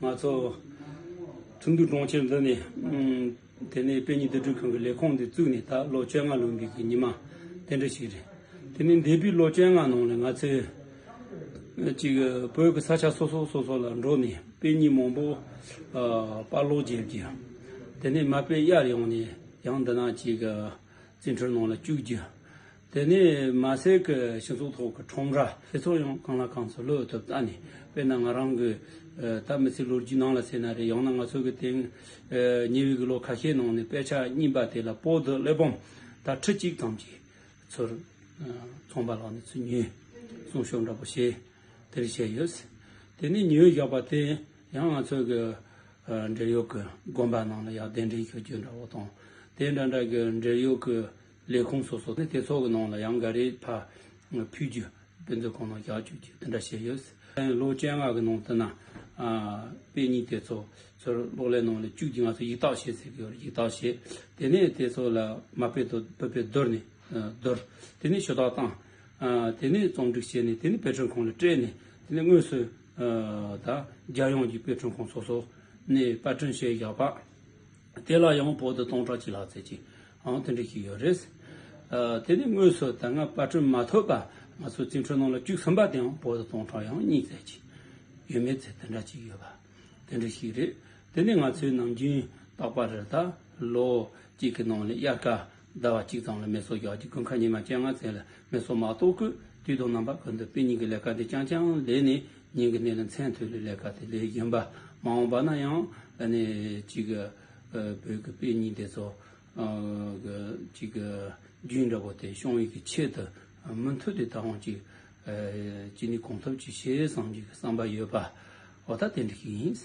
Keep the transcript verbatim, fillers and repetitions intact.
ང་ཚོ་ཁྲིན་ཏུའུ་གྲོང་ཁྱེར་འདི་ནས་ཨམ། དེ་ནས་དཔེ་རྙིང་བསྡུ་སྒྲིག་ཁང་གི་ལས་ཁུངས་འདི་བཙུགས་ནས་ད་ལོ་བཅོ་ལྔ་ལོན་པའི་གི་ཉི་མ་དེ་འདྲ་ཞིག་རེད། དེ་ནས་འདས་པའི་ལོ་བཅོ་ལྔ་ནང་ལ་ང་ཚོས་ཅིག་བོད་ཀྱི་ས་ཆ་སོ་སོ་སོ་སོ་ལ་འགྲོ་ནས་དཔེ་རྙིང་མང་པོ་ཨ། པར་ཀློག་བརྒྱབ་རྒྱུ། དེ་ནས་མ་དཔེ་གཡར་ཡོང་ནས་ཡང་འདི་ན་ཅིག་རྩིས་འཕྲུལ་ནང་ལ་བཅུག་རྒྱུ། དེ་ནས་མ་ཟད་ཀྱི་སྤྱི་ཚོགས་ཐོག་གི་ཁྲོམ་ར་དེ་ཚོ་ཡང་གང་ལ་གང་འཚམ་བློ་ཐུབ་ལྟ་ནས། དཔེར་ན་ང་རང་གི་ཨ། ད་མི་ཚེ་ལོ་རྒྱུས་ནང་ལ་ཟེར་ན་རེད། ཡང་ན་ང་ཚོ་གི་དེང་ཨ། ཉེ་བའི་གི་ལོ་ཁ་ཤས་ནང་ནས་དཔེ་ཆ་རྙིང་པ་དེ་ལ་པོ་ཏི་གླེགས་བམ་ད་ཁྲི་གཅིག་ཙམ་གྱི་ཚུར་ཨ། ཚོང་པ་ལག་ནས་ཚུར་ཉོས། གསུང་ཤོག་འདྲ་པོ་བྱས། དེར་བྱས་ཡོད། དེ་ནས་ཉོས་བཞག་པ་དེ་ཡང་ང་ཚོ་གི་ཨ། འབྲེལ་ཡོད་ཀྱི་དགོན་པ་ནང་ལ་ཡང་གདན་འདྲེན་ཞུ་རྒྱུ་འདྲ་བོ་དང་། དེ་འདྲ་འདྲ་གི་འབྲེལ་ཡོད་ཀྱི་ལས་ཁུངས་སོ་སོ་ནས་དེ་ཚོ་གི་ནང་ལ་ཡང་འགའ་རེ་ཕར་ཕུལ་རྒྱུ། དཔེ་མཛོད་ཁང་ནང་བཞག་བཅུག་རྒྱུ་དེ་འདྲ་བྱས་ཡོད། ལོ་བཅོ་ལྔ་གི་ནང་དུ་ན་ཨ། དཔེ་རྙིང་དེ་ཚོ་ཚུར་གློག་ཀླད་ནང་ལ་བཅུག་རྒྱུ། ང་ཚོ་ཡིག་རྟགས་བྱེད་ཟེར་གི་ཡོད་རེད། ཡིག་རྟགས་བྱེད། དེ་ནས་དེ་ཚོ་ལ་མ་དཔེ་དང་བོད་དཔེ་བསྡུར་ནས་ཨ། བསྡུར། དེ་ནས་ཞུ་དག་བཏང་། ཨ། དེ་ནས་རྩོམ་སྒྲིག་བྱས་ནས་དེ་ནས་དཔེ་སྐྲུན་ཁང་ལ་སྤྲད་ནས། དེ་ནས་དངོས་སུ་ཨ། ད་རྒྱལ་ཡོངས་ཀྱི་དཔེ་སྐྲུན་ཁང་སོ་སོ་ནས་པར་སྐྲུན་བྱས་བཞག་པ་དེ་ལ་ཡང་པོ་ཏི་སྟོང་ཕྲག་གཅིག་ལྷག་ཙམ་ཅིག་ཨང་དེ་འདྲ་ཞིག་ཡོད་རེད། ཨ། དེ་ནས་དངོས་སུ་ད་སྔ་པར་སྐྲུན་མ་ཐུབ་པ་ང་ཚོ་རྩིས་འཕྲུལ་ནང་ལ་བཅུག་ཟིན་པ་དེའང་པོ་ཏི་སྟོང་ཕྲག་ཡང་གཉིས་ཙམ་ཅིག་ཡོད་མེད་ཚེ་དེ་འདྲ་ཅིག་ཡོད་པ། དེ་འདྲ་ཞིག་རེད། དེ་ནས་ང་ཚོའི་ནམ་རྒྱུན་རྟག་པར་ད་ལོ་གཅིག་གི་ནང་ལ་དབྱར་ཁ་ཟླ་བ་གཅིག་ཙམ་ལ་མེ་སོ་རྒྱག་རྒྱུ། དགུན་ཁ་ཉི་མ་བཅོ་ལྔ་ཙམ་ལ་མེ་སོ་མ་གཏོགས་ཀྱི་དུས་དང་རྣམ་པ་ཀུན་ཏུ་དཔེ་རྙིང་གི་ལས་ཀ་དེ་རྐྱང་རྐྱང་ལས་ནས་ཉིན་གྱི་གནས་ལ་མཚན་ཐོས་ལས་ལས་ཀ་དེ་ལས་བཞིན་པ། མ་འོངས་པ་ན་ཡང་ཨ་ནི་གཅིག་གི་ཨ། བོད་ཀྱི་དཔེ་རྙིང་དེ་ཚོ་ཨ། གི་གཅིག་གི་རྒྱུན་འདྲ་པོ་དེ་སྐྱོང་བའི་གི་ཆེད་དུ་མུ་མཐུད་དེ་ད་འོང་གཅིག་ཨ། ཅི་ནས་གང་ཐུབ་ཅིག་བྱེད་བསམ་གྱི་བསམ་པ་ཡོད་པ། འོ་ད་དེ་འདྲ་ཞིག་ཡིན།